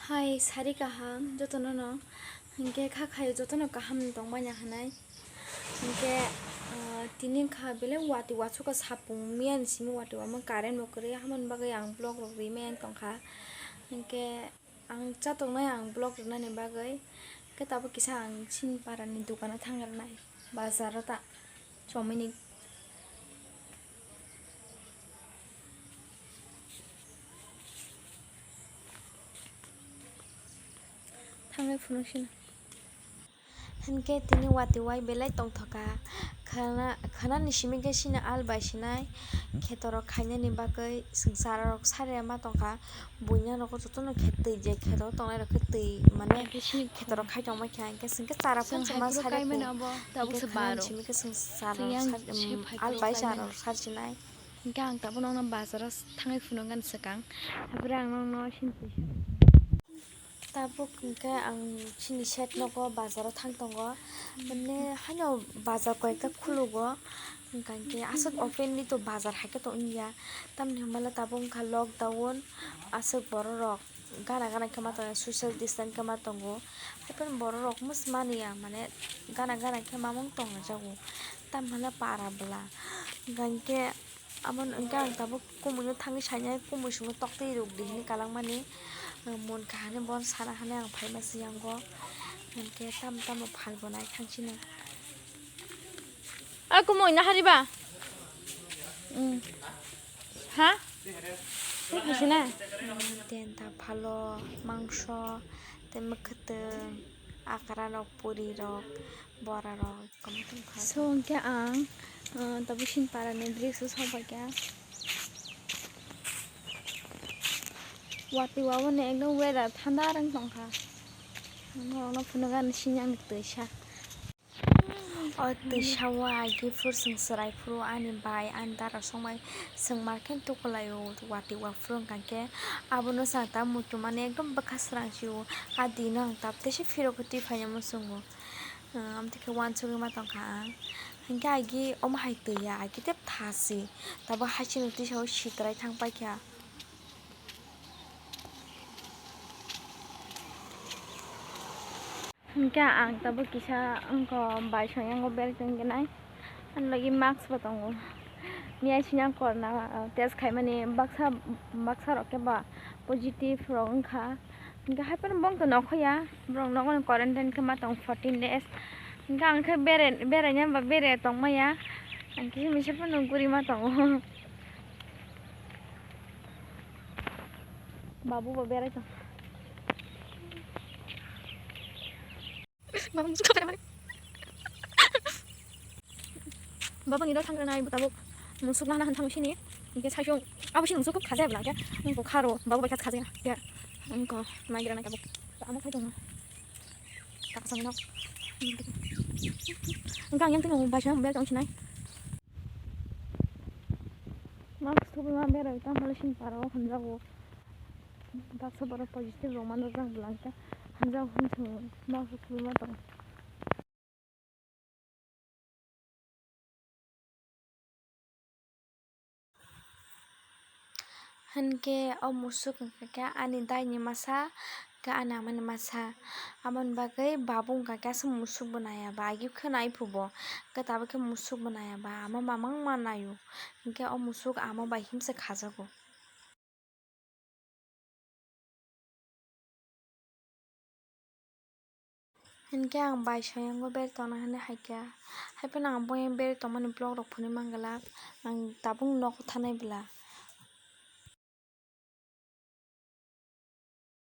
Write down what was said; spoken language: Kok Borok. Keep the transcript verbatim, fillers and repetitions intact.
Hai, sari kaham jotono no. Hinkhe kha khayo jotono kaham tongmani hinai. Hinkhe, ah, tini wngkha belai watwi wasoka sapung miyani simi watwi wama current bo kwrwi, aboni bagwi ang vlog rok rwi maya tongkha. Hinkhe ang cha tongnai ang vlog rwnani bagwi. Hinkhe tabuk kisa ang chini parani dukano thangna rwnai, bazaro ta chomini. Thangwi phunuk sino. Hinkhe tini watwi wai belai tongthoka. Khana, khanani simi khe sini al bai sinai. Khetorok khainani bagwi chwng chararok sari ma tongkha. Buinarok jotono khe twi je kheto tongnai rok khe twi mane khetorok khai tongma khe hinkhe chwng khe chara phunsa ma sari khe. Hinkhe khanani simi khe chwng chararok al bai chararok sari sinai. Hinkhe ang tabuk nokno bazaro thangwi phunuknani swkang, haphre ang nokno sini twi. Tabuk hinkhe ang chini side nogo bazaro thang tongo, mane haino bazar koyekta khulugo, hinkhe aswk openly to bazar hai khe tong ya, tamni hwnba tabuk wngkha lockdown, aswk borok rok gana gana khe ma tongo, social distance khe ma tongo, haiphano borok rok mosmani ya mane gana gana khe mamung tongjago, tamni hwnba para bwla hinkhe. Amo hwnkhe ang tabuk kumui no thangwi sainai, kumui songwi toktwi rwk di hinwi kalangmani, mon kahani bono sana hinwi ang phaima siyang o, hinkhe tamo tamo phal bo nai thang sini. A kumui nahari ba? Ha? Tei phai sina? Tenta phalo, mangso, tei mwkhwtwng, akra rok, puri rok, bora rok. So, hwnkhe ang, ah, tabuk sini parani bridge o sokbaikha. Watwi waboni ekdom weather thanda rwng tongkha. Norokno phunukgani sini ani twisa. O twisa o agi phuru chwng chwrai phuru ani bai ani dara songbai chwng market tukulai o watwi waphuru wngkha khe abono chwng ta muchungmani ekdom bwkha srang si o. A dino ang tabuk teisa phirogwi twi phaina muchungo. Amtwi khe uansugwi ma tongkha ang. Hinkhe agi omo hai twi ya, agi tei pha si. Tabuk hai sini twi sa o sitrai thang paikha. Hinkhe ang tabuk kisa wngkha bai songyango bel tongkhe nai. Ani logi mask bo tongo. Mia sini ang corona, ah, test khaimani baksa, baksa rok khe ba positive rok wngkha. Hinkhe hai phano bongtw nokho ya, borok nokmani quarantine khe ma tong fourteen days. Hinkhe ang khe bere, beraina ba bere tongmaya. Ang kisa misa phano guri ma tongo. Babu bo berai tong. Baba musuk khapai mani. Baba ni dal thangkra nai tabuk musuk lana han thang sini. Hinkhe saisung abo sini musuk khajai bla khe. Hinkhe kharo baba bai khas khajai khe. Hinkhe nai gira nai tabuk. Amo khai tong. Tak samino. Hinkhe ang yang tino bai sa bel tong sinai. Mask thubui ma berai tamo le sini para o hamjago. Baksa borok positive rok mano jak bwlangkhe hamjak hwn chwng mask rok khuluma tong. Hinkhe o musuk wngkha khe ani daini masa, khe ani amani masa. Aboni bagwi babu wngkha khe aswk musuk bo naiya ba, agi khe nai phubo, khe tabuk khe musuk bo naiya ba, ama mamang ma naio. Hinkhe o musuk ama bai himse khajago. Hinkhe ang bai soyango beri tongna hinwi haikha. Haiphano ang boyang beri tongmani vlog rok phunwi mangala. Ang tabuk nogo thanai bwla.